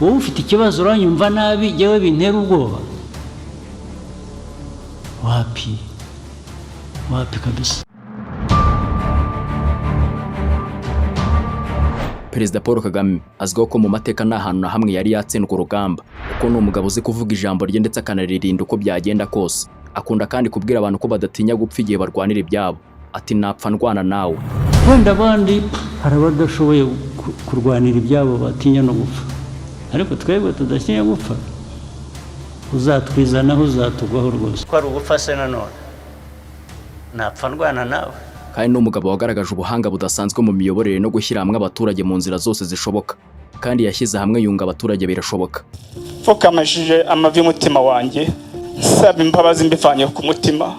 Wowe ufite ikibazo, uranyumva nabi, yewe bintera ubwoba. Wapi, wapi kabisa. Perezida Paul Kagame azwiho ko mu mateka nta hantu na hamwe yari yatsindwa urugamba, kuko ni umugabo uzi kuvuga ijambo rye ndetse akanaririnda uko byagenda kose. Akunda kandi kubwira abantu ko badatinya gupfa igihe barwanira ibyabo. Ati: "Napfa ndwana nawe." Wenda abandi hari abadashoboye kurwanira ibyabo batinya no gupfa, ariko twebwe tudatinya gupfa, uzatwizanaho uzatugwaho rwose. Ko ari ubupfa se nanone, napfa ndwana nawe. Kandi ni umugabo wagaragaje ubuhanga budasanzwe mu miyoborere no gushyira hamwe abaturage mu nzira zose zishoboka, kandi yashyize hamwe yunga abaturage birashoboka. Pfukamishije amavi y'umutima wanjye, nsaba imbabazi mbivanye ku mutima.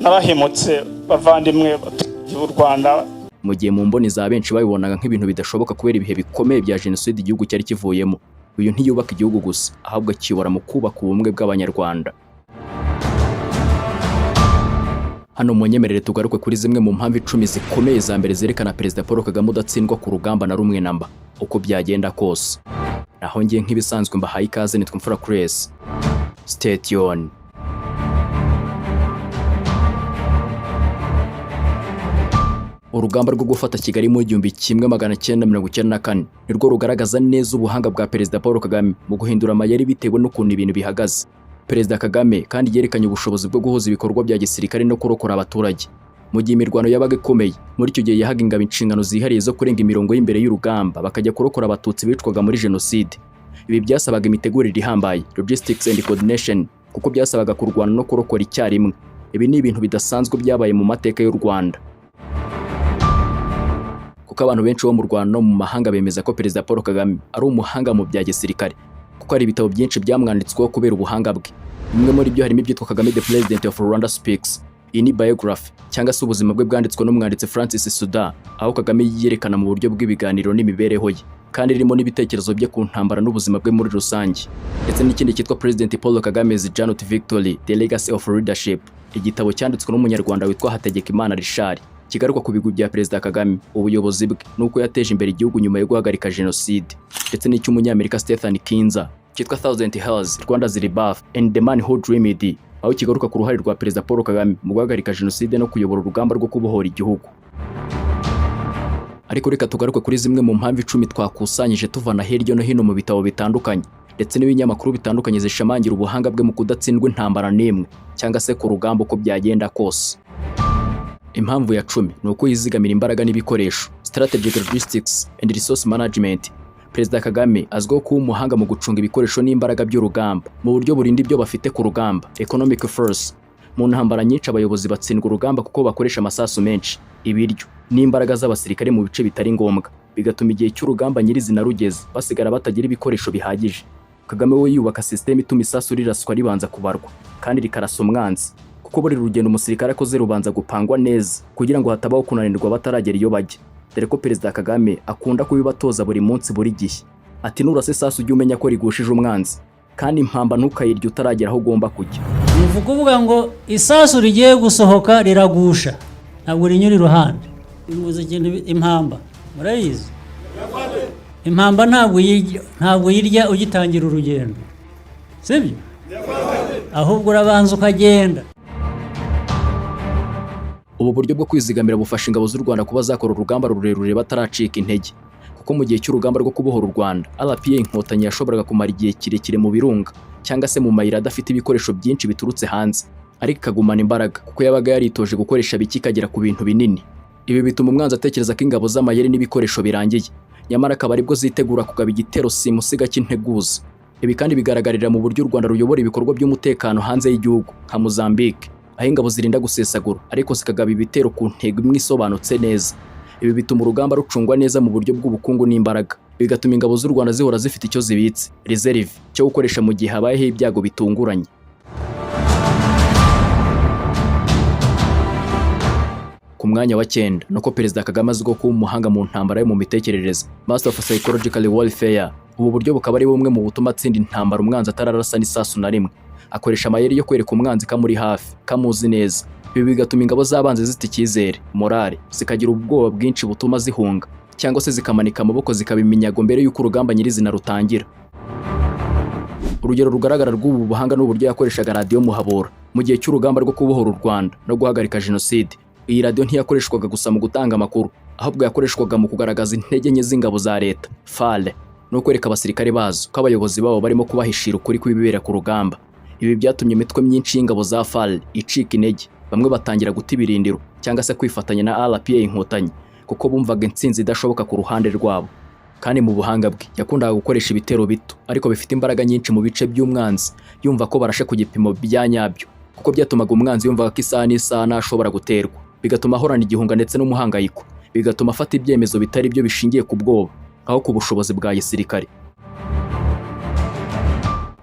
Narahemutse, bavandimwe b'u Rwanda. Mu gihe mu mboni za benshi babibonaga nk'ibintu bidashoboka kubera ibihe bikomeye bya jenoside igihugu cyari kivuyemo, uyu ntiyubaka igihugu gusa, ahubwo akiyobora mu kubaka ubumwe bw'Abanyarwanda. Hano munyemerere tugaruke kuri zimwe mu mpamvu 10 zikomeye za mbere zerekana Perezida Paul Kagame udatsindwa ku rugamba na rumwe namba, uko byagenda kose. Naho ngiye nk'ibisanzwe mbahaye ikaze, nitwa Mfura Chris. Stay tuned. Urugamba rwo gufata Kigali mu 1994 nirwo rugaragaza neza ubuhanga bwa Perezida Paul Kagame mu guhindura amayeri bitewe n'ukuntu ibintu bihagaze. Perezida Kagame kandi yerekanye ubushobozi bwo guhuza ibikorwa bya gisirikare no kurokora abaturage. Mu gihe imirwano yabaga ikomeye, muri icyo gihe yahaga ingabo inshingano zihariye zo kurenga imirongo y'imbere y'urugamba bakajya kurokora Abatutsi bicwaga muri jenoside. Ibi byasabaga imitegurire ihambaye, logistics and coordination, kuko byasabaga kurwana no kurokora icyarimwe. Ibi ni ibintu bidasanzwe byabaye mu mateka y'u Rwanda, kuko abantu benshi bo mu Rwanda no mu mahanga bemeza ko Perezida Paul Kagame ari umuhanga mu bya gisirikare, kuko hari ibitabo byinshi byamwanditsweho kubera ubuhanga bwe. Bimwe muri byo harimo ibyitwa Kagame the President of Rwanda Speaks. Iyi ni biography cyangwa se ubuzima bwe bwanditswe n'umwanditsi Francis Sudan, aho Kagame yiyerekana mu buryo bw'ibiganiro n'imibereho ye, kandi irimo n'ibitekerezo bye ku ntambara n'ubuzima bwe muri rusange. Ndetse n'ikindi cyitwa President Paul Kagame's Journey to Victory: The Legacy of Leadership, igitabo cyanditswe n'Umunyarwanda witwa Hategekimana Richard, kigaruka ku bigwi bya Perezida Kagame, ubuyobozi bwe n'uko yateje imbere igihugu nyuma yo guhagarika jenoside. Ndetse n'icy'Umunyamerika Stephen Kinzer cyitwa Thousand Hills: Rwanda's Rebirth and the Man Who Dreamed, aho kigaruka ku ruhare rwa Perezida Paul Kagame mu guhagarika jenoside no kuyobora urugamba rwo kubohora igihugu. Ariko reka tugaruke kuri zimwe mu mpamvu 10 twakusanyije tuvana hirya no hino mu bitabo bitandukanye ndetse n'ibinyamakuru bitandukanye zishimangira ubuhanga bwe mu kudatsindwa intambara n'imwe cyangwa se ku rugamba uko byagenda kose. Impamvu ya 10 ni uko yizigamira imbaraga n'ibikoresho, strategic logistics and resource management. Perezida Kagame azwiho kuba umuhanga mu gucunga ibikoresho n'imbaraga by'urugamba mu buryo burinda ibyo bafite ku rugamba, economic force. Mu ntambara nyinshi abayobozi batsindwa urugamba kuko bakoresha amasasu menshi, ibiryo n'imbaraga z'abasirikare mu bice bitari ngombwa, bigatuma igihe cy'urugamba nyirizina rugeze basigara batagira ibikoresho bihagije. Kagame we yubaka sisiteme ituma isasu riraswa ribanza kubarwa kandi rikarasa umwanzi, kuko buri rugendo umusirikare akoze rubanza gupangwa neza kugira ngo hatabaho kunanirwa bataragera iyo bajya, dore ko Perezida Kagame akunda kubibatoza buri munsi, buri gihe. Ati: "Nurasa isasu ujye umenya ko rigushije umwanzi, kandi impamba ntukayirye utaragera aho ugomba kujya." Ni ukuvuga ngo isasu rigiye gusohoka riragusha, ntabwo rinyura iruhande. Muzi ikintu impamba? Murayizi impamba? Ntabwo uyirya ugitangira urugendo, sibyo? Ahubwo urabanza ukagenda. Ubu buryo bwo kwizigamira bufasha ingabo z'u Rwanda kuba zakora urugamba rurerure bataracika intege, kuko mu gihe cy'urugamba rwo kubohora u Rwanda, RPA Inkotanyi yashoboraga kumara igihe kirekire mu birunga cyangwa se mu mayira adafite ibikoresho byinshi biturutse hanze, ariko ikagumana imbaraga kuko yabaga yaritoje gukoresha bike ikagera ku bintu binini. Ibi bituma umwanzi atekereza ko ingabo z'amayeri n'ibikoresho birangiye, nyamara akaba aribwo zitegura kugaba igitero simusiga cy'integuza. Ibi kandi bigaragarira mu buryo u Rwanda ruyobora ibikorwa by'umutekano hanze y'igihugu nka Mozambique, aho ingabo zirinda gusesagura ariko zikagaba ibitero ku ntego imwe isobanutse neza. Ibi bituma urugamba rucungwa neza mu buryo bw'ubukungu n'imbaraga, bigatuma ingabo z'u Rwanda zihora zifite icyo zibitse, reserve, cyo gukoresha mu gihe habayeho ibyago bitunguranye. Ku mwanya wa 9 nuko Perezida Kagame azwiho kuba umuhanga mu ntambara yo mu mitekerereze, master of psychological warfare. Ubu buryo bukaba ari bumwe mu butuma atsinda intambara umwanzi atararasa n'isasu na rimwe. Akoresha amayeri yo kwereka umwanzi ko amuri hafi, ko amuzi neza. Ibi bigatuma ingabo z'abanzi zita icyizere, morale, zikagira ubwoba bwinshi butuma zihunga. cyangwa se zikamanika amaboko zikaba iminyago mbere y'uko urugamba nyirizina rutangira. Urugero rugaragara rw'ubu buhanga ni uburyo yakoreshaga radiyo Muhabura mu gihe cy'urugamba rwo kubohora u Rwanda no guhagarika jenoside. Iyi radiyo ntiyakoreshwaga gusa mu gutanga amakuru, ahubwo yakoreshwaga mu kugaragaza intege nke z'ingabo za leta FAR no kwereka abasirikare bazo ko abayobozi babo barimo kubahishira ukuri kw'ibibera ku rugamba. Ibi byatumye imitwe myinshi y'ingabo za FAR icika intege, bamwe batangira guta ibirindiro cyangwa se kwifatanya na RPA Inkotanyi kuko bumvaga intsinzi idashoboka ku ruhande rwabo. Kandi mu buhanga bwe yakundaga gukoresha ibitero bito ariko bifite imbaraga nyinshi mu bice by'umwanzi, yumva ko barashe ku gipimo bya nyabyo, kuko byatumaga umwanzi yumvaga ko isaha n'isaha ntashobora guterwa, bigatuma ahorana igihunga ndetse n'umuhangayiko, bigatuma afata ibyemezo bitari byo bishingiye ku bwoba aho ku bushobozi bwa gisirikare.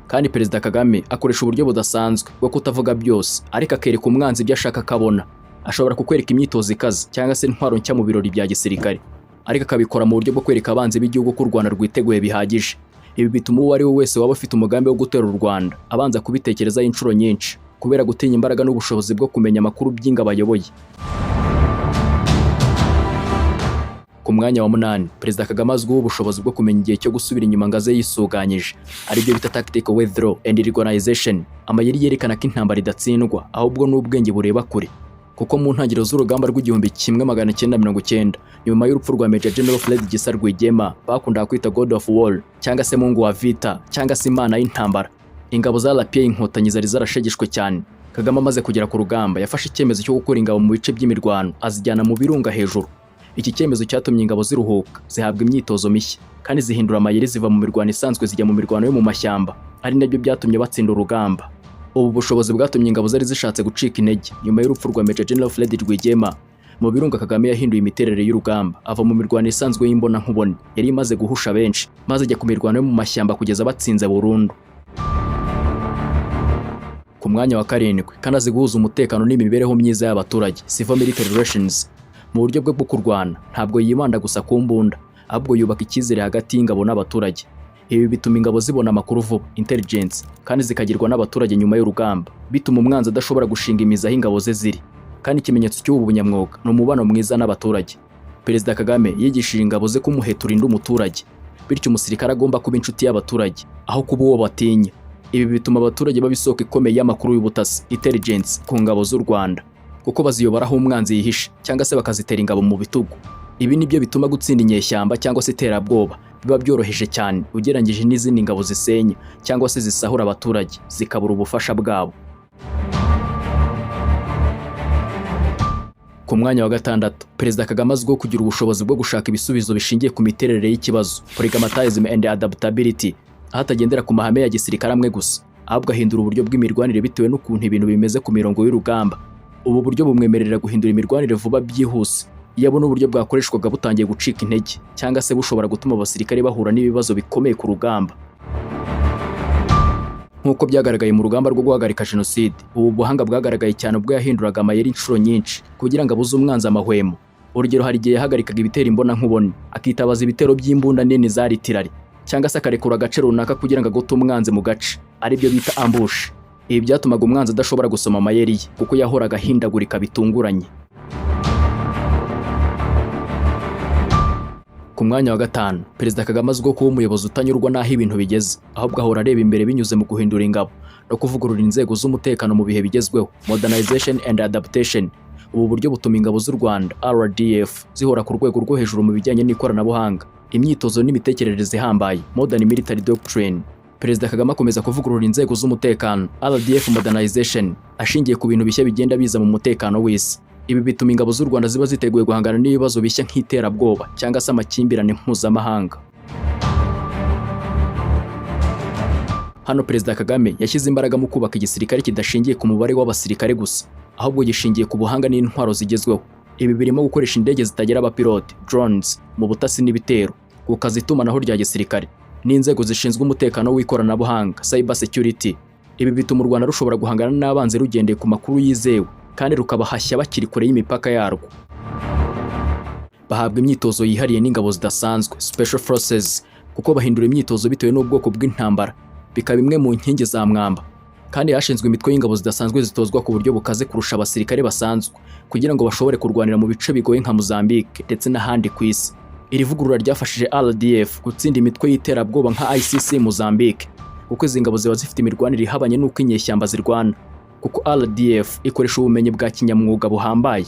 Kandi Perezida Kagame akoresha uburyo budasanzwe bwo kutavuga byose, ariko akereka umwanzi ibyo ashaka akabona. Ashobora kukwereka imyitozo ikaze cyangwa se intwaro nshya mu birori bya gisirikare, ariko akabikora mu buryo bwo kwereka abanzi b'igihugu ko u Rwanda rwiteguye bihagije. Ibi bituma uwo ari we wese waba ufite umugambi wo gutera u Rwanda abanza kubitekerezaho inshuro nyinshi, kubera gutinya imbaraga n'ubushobozi bwo kumenya amakuru by'ingabo ayoboye. Ku mwanya wa munani, Perezida Kagame azwiho ubushobozi bwo kumenya igihe cyo gusubira inyuma ngo aze yisuganyije, aribyo bita tactical withdraw and reorganization. Amayeri yerekana ko intambara idatsindwa, ahubwo n'ubwenge bureba kure. Kuko mu ntangiriro z'urugamba rw'igihumbi kimwe magana cyenda mirongo cyenda, nyuma y'urupfu rwa Major General Fred Gisa Rwigema bakundaga kwita God of War cyangwa se Mungu wa Vita cyangwa se Imana y'intambara, ingabo za RPA Inkotanyi zari zarashegeshwe cyane. Kagame amaze kugera ku rugamba yafashe icyemezo cyo gukura ingabo mu bice by'imirwano azijyana mu birunga hejuru. Iki cyemezo cyatumye ingabo ziruhuka, zihabwa imyitozo mishya kandi zihindura amayeri, ziva mu mirwano isanzwe zijya mu mirwano yo mu mashyamba, ari nabyo byatumye batsinda urugamba. Ubu bushobozi bwatumye ingabo zari zishatse gucika intege nyuma y'urupfu rwa Major General Fred Rwigema. Mu birunga, Kagame yahinduye imiterere y'urugamba, ava mu mirwano isanzwe y'imbonankubone yari imaze guhusha benshi, maze ajya ku mirwano yo mu mashyamba kugeza batsinze burundu. Ku mwanya wa karindwi, kandi azi guhuza umutekano n'imibereho myiza y'abaturage, civil military relations. Mu buryo bwe bwo kurwana ntabwo yibanda gusa ku mbunda, ahubwo yubaka icyizere hagati y'ingabo n'abaturage. Ibi bituma ingabo zibona amakuru vuba, intelligence, kandi zikagirwa n'abaturage nyuma y'urugamba, bituma umwanzi adashobora gushinga imizi aho ingabo ze ziri. Kandi ikimenyetso cy'ubu bunyamwuga ni umubano mwiza n'abaturage. Perezida Kagame yigishije ingabo ze ko umuheto urinda umuturage, bityo umusirikare agomba kuba inshuti y'abaturage aho kuba uwo batinya. Ibi bituma abaturage baba isoko ikomeye y'amakuru y'ubutasi, intelligence, ku ngabo z'u Rwanda, kuko baziyobora aho umwanzi yihishe cyangwa se bakazitera ingabo mu bitugu. Ibi nibyo bituma gutsinda inyeshyamba cyangwa se iterabwoba biba byoroheje cyane ugereranyije n'izindi ngabo zisenya cyangwa se zisahura abaturage zikabura ubufasha bwabo. Ku mwanya wa gatandatu, Perezida Kagame azwiho kugira ubushobozi bwo gushaka ibisubizo bishingiye ku miterere y'ikibazo, pragmatism and adaptability, aho atagendera ku mahame ya gisirikare amwe gusa, ahubwo ahindura uburyo bw'imirwanire bitewe n'ukuntu ibintu bimeze ku mirongo y'urugamba. Ubu buryo bumwemerera guhindura imirwanire vuba byihuse iyo abona uburyo bwakoreshwaga butangiye gucika intege cyangwa se bushobora gutuma abasirikare bahura n'ibibazo bikomeye ku rugamba, nk'uko byagaragaye mu rugamba rwo guhagarika jenoside. Ubu buhanga bwagaragaye cyane ubwo yahinduraga amayeri inshuro nyinshi kugira ngo abuze umwanzi amahwemo. Urugero, hari igihe yahagarikaga ibitero imbonankubone akitabaza ibitero by'imbunda nini za artillery, cyangwa se akarekura agace runaka kugira ngo agote umwanzi mu gace, aribyo bita ambush. Ibi byatumaga umwanzi adashobora gusoma amayeri ye kuko yahoraga ahindagurika bitunguranye. Ku mwanya wa gatanu, Perezida Kagame azwiho kuba umuyobozi utanyurwa n'aho ibintu bigeze, ahubwo ahora areba imbere binyuze mu guhindura ingabo no kuvugurura inzego z'umutekano mu bihe bigezweho, modernization and adaptation. Ubu buryo butuma ingabo z'u Rwanda RDF zihora ku rwego rwo hejuru mu bijyanye n'ikoranabuhanga, imyitozo n'imitekerereze ihambaye, modern military doctrine. Perezida Kagame akomeza kuvugurura inzego z'umutekano, RDF modernization, ashingiye ku bintu bishya bigenda biza mu mutekano w'isi. Ibi bituma ingabo z'u Rwanda ziba ziteguye guhangana n'ibibazo bishya nk'iterabwoba cyangwa se amakimbirane mpuzamahanga. Hano Perezida Kagame yashyize imbaraga mu kubaka igisirikare kidashingiye ku mubare w'abasirikare gusa, ahubwo gishingiye ku buhanga n'intwaro zigezweho. Ibi birimo gukoresha indege zitagira abapilote, drones, mu butasi n'ibitero, gukaza itumanaho rya gisirikare n'inzego zishinzwe umutekano w'ikoranabuhanga, cyber security. Ibi bituma u Rwanda rushobora guhangana n'abanzi rugendeye ku makuru yizewe kandi rukabahashya bakiri kure y'imipaka yarwo. Bahabwa imyitozo yihariye n'ingabo zidasanzwe, special forces, kuko bahindura imyitozo bitewe n'ubwoko bw'intambara, bikaba imwe mu nkingi za mwamba. Kandi hashinzwe imitwe y'ingabo zidasanzwe zitozwa ku buryo bukaze kurusha abasirikare basanzwe kugira ngo bashobore kurwanira mu bice bigoye nka Mozambique ndetse n'ahandi ku isi. Iri vugurura ryafashije RDF gutsinda imitwe y'iterabwoba nka ICC Mozambique, kuko izi ngabo ziba zifite imirwanire ihabanye n'uko inyeshyamba zirwana, kuko RDF ikoresha ubumenyi bwa kinyamwuga buhambaye,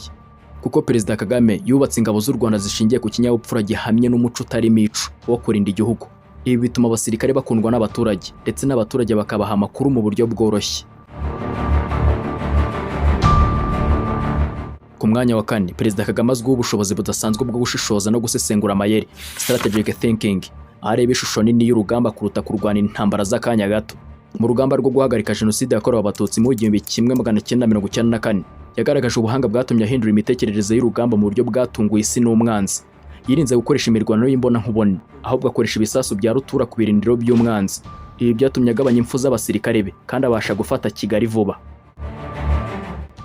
kuko Perezida Kagame yubatse ingabo z'u Rwanda zishingiye ku kinyabupfura gihamye n'umuco utarimo ico wo kurinda igihugu. Ibi bituma abasirikare bakundwa n'abaturage, ndetse n'abaturage bakabaha amakuru mu buryo bworoshye. Ku mwanya wa kane, Perezida Kagame azwiho ubushobozi budasanzwe bwo gushishoza no gusesengura amayeri, strategic thinking, aho areba ishusho nini y'urugamba kuruta kurwana intambara z'akanya gato. Mu rugamba rwo guhagarika Jenoside yakorewe Abatutsi mu 1994, yagaragaje ubuhanga bwatumye ahindura imitekerereze y'urugamba mu buryo bwatunguye isi n'umwanzi. Yirinze gukoresha imirwano y'imbonankubone, ahubwo akoresha ibisasu bya rutura ku birindiro by'umwanzi. Ibi byatumye agabanya impfu z'abasirikare be kandi abasha gufata Kigali vuba,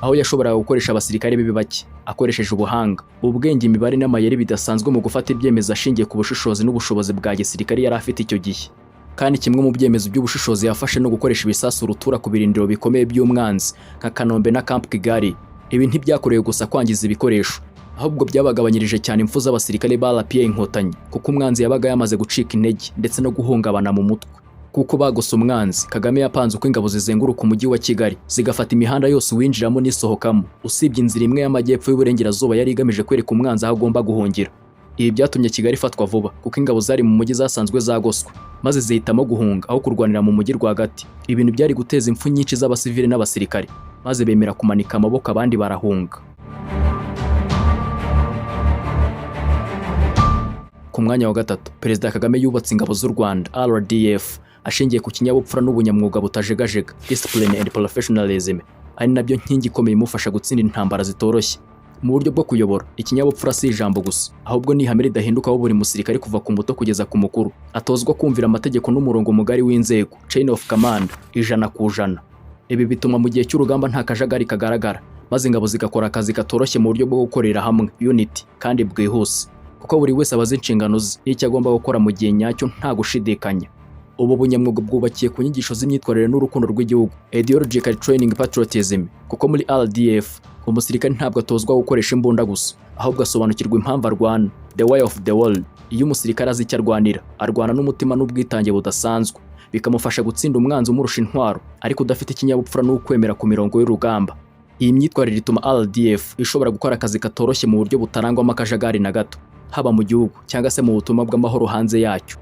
aho yashoboraga gukoresha abasirikare be bake akoresheje ubuhanga, ubwenge, imibare n'amayeri bidasanzwe mu gufata ibyemezo ashingiye ku bushishozi n'ubushobozi bwa gisirikare yari afite icyo gihe. Kandi kimwe mu byemezo by'ubushishozi yafashe no gukoresha ibisasu rutura ku birindiro bikomeye by'umwanzi nka Kanombe na Camp Kigali. Ibi ntibyakorewe gusa kwangiza ibikoresho, ahubwo byabagabanyirije cyane impfu z'abasirikare ba RPA Inkotanyi, kuko umwanzi yabaga yamaze gucika intege ndetse no guhungabana mu mutwe kuko bagose umwanzi. Kagame yapanze uko ingabo zizenguruka umujyi wa Kigali, zigafata imihanda yose uwinjiramo n'isohokamo, usibye inzira imwe y'amajyepfo y'uburengerazuba yari igamije kwereka umwanzi aho agomba guhungira. Ibi byatumye Kigali ifatwa vuba, kuko ingabo zari mu mujyi zasanzwe zagoswe, maze zihitamo guhunga aho kurwanira mu mujyi rwagati, ibintu byari guteza impfu nyinshi z'abasivili n'abasirikare, maze bemera kumanika amaboko, abandi barahunga. Ku mwanya wa gatatu, Perezida Kagame yubatse ingabo z'u Rwanda, RDF, ashingiye ku kinyabupfura n'ubunyamwuga butajegajega, discipline and professionalism, ari nabyo nkingi ikomeye imufasha gutsinda intambara zitoroshye. Mu buryo bwo kuyobora, ikinyabupfura si ijambo gusa, ahubwo ni ihame ridahinduka, aho buri musirikare kuva ku muto kugeza ku mukuru atozwa kumvira amategeko n'umurongo mugari w'inzego, chain of command, 100%. Ibi bituma mu gihe cy'urugamba nta kajagari kagaragara, maze ingabo zigakora akazi katoroshye mu buryo bwo gukorera hamwe, unity, kandi bwihuse, kuko buri wese aba azi inshingano ze n'icyo agomba gukora mu gihe nyacyo nta gushidikanya. Ubu bunyamwuga bwubakiye ku nyigisho z'imyitwarire n'urukundo rw'igihugu, ideological training, patriotism, kuko muri RDF umusirikare ntabwo atozwa gukoresha imbunda gusa, ahubwo asobanukirwa impamvu arwana, the way of the world. Iyo umusirikare azi icyo arwanira, arwana n'umutima n'ubwitange budasanzwe, bikamufasha gutsinda umwanzi umurusha intwaro ariko udafite ikinyabupfura n'ukwemera ku mirongo y'urugamba. Iyi myitwarire ituma RDF ishobora gukora akazi katoroshye mu buryo butarangwamo akajagari na gato, haba mu gihugu cyangwa se mu butumwa bw'amahoro hanze yacyo.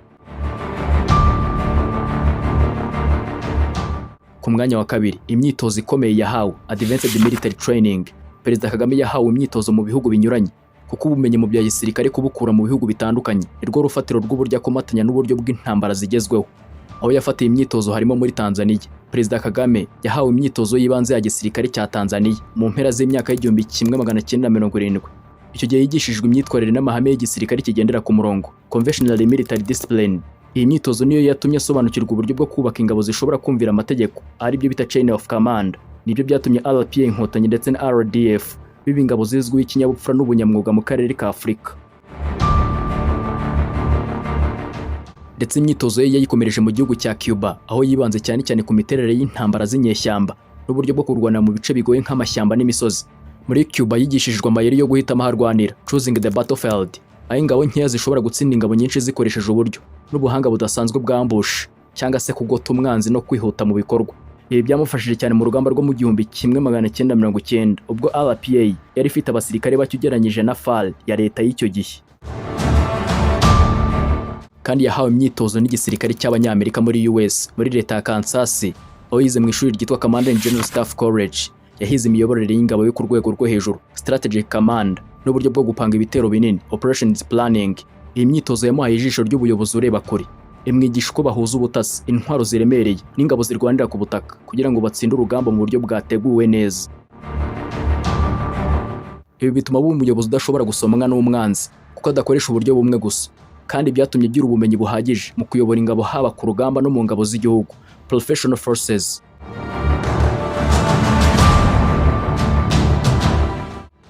Ku mwanya wa kabiri, imyitozo ikomeye yahawe, advanced military training. Perezida Kagame yahawe imyitozo mu bihugu binyuranye, kuko ubumenyi mu bya gisirikare kubukura mu bihugu bitandukanye nirwo rufatiro rw'uburyo akomatanya n'uburyo bw'intambara zigezweho. Aho yafatiye imyitozo harimo muri Tanzania. Perezida Kagame yahawe imyitozo y'ibanze ya gisirikare cya Tanzania mu mpera z'imyaka y'1970. Icyo gihe yigishijwe imyitwarire n'amahame y'igisirikare kigendera ku murongo, conventional military discipline. Iyi myitozo niyo yatumye asobanukirwa uburyo bwo kubaka ingabo zishobora kumvira amategeko, aribyo bita chain of command. Nibyo byatumye RPA Inkotanyi ndetse na RDF biba ingabo zizwiho ikinyabupfura n'ubunyamwuga mu karere ka Afurika. Ndetse imyitozo ye yayikomereje mu gihugu cya Cuba, aho yibanze cyane cyane ku miterere y'intambara z'inyeshyamba n'uburyo bwo kurwana mu bice bigoye nk'amashyamba n'imisozi. Muri Cuba yigishijwe amayeri yo guhitamo aho arwanira, choosing the battlefield, aho ingabo nkeya zishobora gutsinda ingabo nyinshi zikoresheje uburyo n'ubuhanga budasanzwe bwa ambush, cyangwa se kugota umwanzi no kwihuta mu bikorwa. Ibi byamufashije cyane mu rugamba rwo mu 1990, ubwo RPA yari ifite abasirikare bake ugereranyije na FAR ya leta y'icyo gihe. Kandi yahawe imyitozo n'igisirikare cy'Abanyamerika muri US, muri leta ya Kansas, aho yize mu ishuri ryitwa Command and General Staff College. Yahize imiyoborere y'ingabo yo ku rwego rwo hejuru, strategic command, n'uburyo bwo gupanga ibitero binini, operations planning. Iyi myitozo yamuhaye ijisho ry'ubuyobozi ureba kure, imwigisha uko bahuza ubutasi, intwaro ziremereye n'ingabo zirwanira ku butaka kugira ngo batsinde urugamba mu buryo bwateguwe neza. Ibi bituma aba umuyobozi udashobora gusomwa n'umwanzi, kuko adakoresha uburyo bumwe gusa, kandi byatumye agira ubumenyi buhagije mu kuyobora ingabo, haba ku rugamba no mu ngabo z'igihugu, professional forces.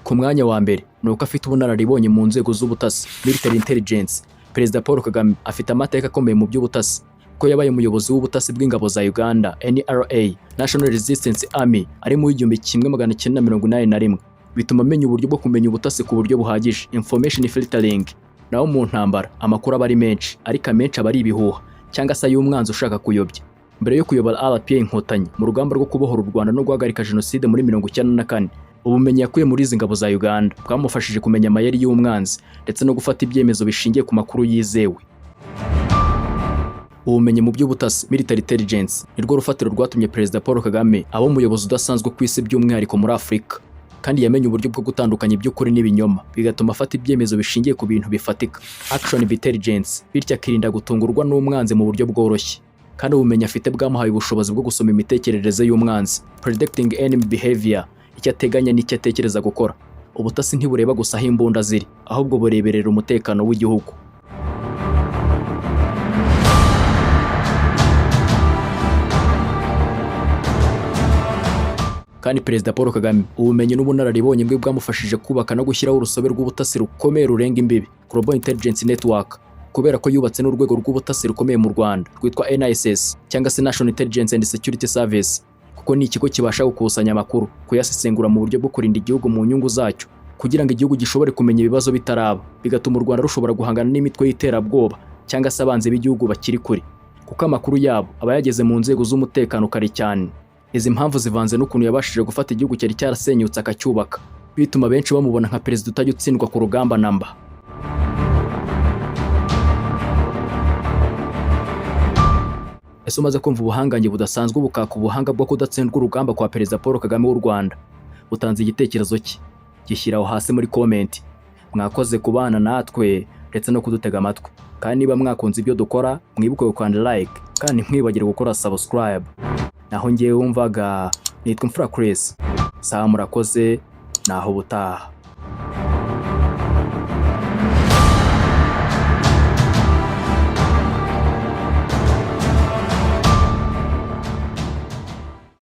Ku mwanya wa mbere ni uko afite ubunararibonye mu nzego z'ubutasi, military intelligence. Perezida Paul Kagame afite amateka akomeye mu by'ubutasi, kuko yabaye umuyobozi w'ubutasi bw'ingabo za Uganda, NRA, National Resistance Army, ari mu 1981, bituma amenya uburyo bwo kumenya ubutasi ku buryo buhagije, information filtering. Naho mu ntambara amakuru aba ari menshi, ariko amenshi aba ari ibihuha cyangwa se ay'umwanzi ushaka kuyobya. Mbere yo kuyobora RPA Inkotanyi mu rugamba rwo kubohora u Rwanda no guhagarika jenoside muri 94, ubumenyi yakuye muri izi ngabo za Uganda bwamufashije kumenya amayeri y'umwanzi ndetse no gufata ibyemezo bishingiye ku makuru yizewe. Ubumenyi mu by'ubutasi, military intelligence, nirwo rufatiro rwatumye Perezida Paul Kagame aba umuyobozi udasanzwe ku isi, by'umwihariko muri Afurika. Kandi yamenye uburyo bwo gutandukanya iby'ukuri n'ibinyoma, bigatuma afata ibyemezo bishingiye ku bintu bifatika, action intelligence, bityo akirinda gutungurwa n'umwanzi mu buryo bworoshye. Kandi ubumenyi afite bwamuhaye ubushobozi bwo gusoma imitekerereze y'umwanzi, predicting enemy behavior, icyo ateganya n'icyo atekereza gukora. Ubutasi ntibureba gusa aho imbunda ziri, ahubwo bureberera umutekano w'igihugu. Kandi Perezida Paul Kagame, ubumenyi n'ubunararibonye bwe bwamufashije kubaka no gushyiraho urusobe rw'ubutasi rukomeye rurenga imbibi, Global Intelligence Network, kubera ko yubatse n'urwego rw'ubutasi rukomeye mu Rwanda rwitwa NISS cyangwa se National Intelligence and Security Service, kuko ni ikigo kibasha gukusanya amakuru, kuyasesengura mu buryo bwo kurinda igihugu mu nyungu zacyo, kugira ngo igihugu gishobore kumenya ibibazo bitaraba, bigatuma u Rwanda rushobora guhangana n'imitwe y'iterabwoba cyangwa se abanzi b'igihugu bakiri kure, kuko amakuru yabo aba yageze mu nzego z'umutekano kare cyane. Izi mpamvu zivanze n'ukuntu yabashije gufata igihugu cyari cyarasenyutse akacyubaka, bituma benshi bamubona nka perezida utajya utsindwa ku rugamba namba. Ese umaze kumva ubuhangange budasanzwe bukaka ubuhanga bwo kudatsindwa urugamba kwa Perezida Paul Kagame w'u Rwanda, utanze igitekerezo cye? Gishyira aho hasi muri comment. Mwakoze kubana natwe ndetse no kudutega amatwi. Kandi niba mwakunze ibyo dukora, mwibuke gukanda like kandi ntimwibagire gukora subscribe. Naho ngewe wumvaga nitwa Imfura Chris. Sawa, murakoze, naho ubutaha.